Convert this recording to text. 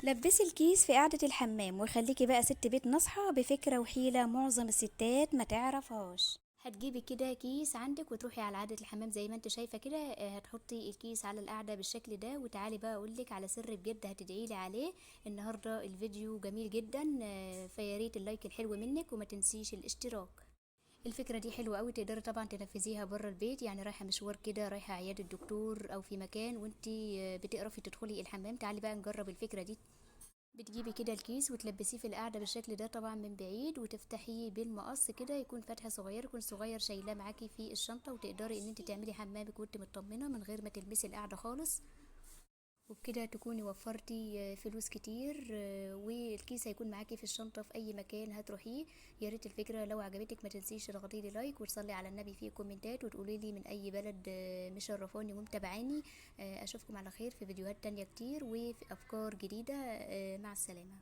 لبسي الكيس في قعدة الحمام وخليكي بقى ست بيت ناصحة بفكرة وحيلة معظم الستات ما تعرفهاش. هتجيبي كده كيس عندك وتروحي على عادة الحمام زي ما انت شايفة كده، هتحطي الكيس على القعدة بالشكل ده. وتعالي بقى اقولك على سر بجد هتدعيلي عليه النهاردة. الفيديو جميل جدا، فياريت ال like الحلو منك وما تنسيش الاشتراك. الفكرة دي حلوة قوي، تقدري طبعا تنفذيها بره البيت، يعني رايحة مشوار كده، رايحة عيادة الدكتور او في مكان وانتي بتقرفي تدخلي الحمام. تعالي بقى نجرب الفكرة دي. بتجيبي كده الكيس وتلبسيه في القعدة بالشكل ده طبعا من بعيد، وتفتحيه بالمقص كده، يكون فتحه صغير، يكون صغير شايلاه معاكي في الشنطة، وتقدري ان انت تعملي حمامك وانت مطمنه من غير ما تلمسي القعدة خالص. وبكده تكوني وفرتي فلوس كتير، والكيس هيكون معاكي في الشنطة في اي مكان هتروحيه. يا ريت الفكرة لو عجبتك ما تنسيش تضغطي لي like وتصلي على النبي في كومنتات، وتقولي لي من اي بلد مشرفاني ومتابعاني. اشوفكم على خير في فيديوهات تانية كتير وفي افكار جديدة. مع السلامة.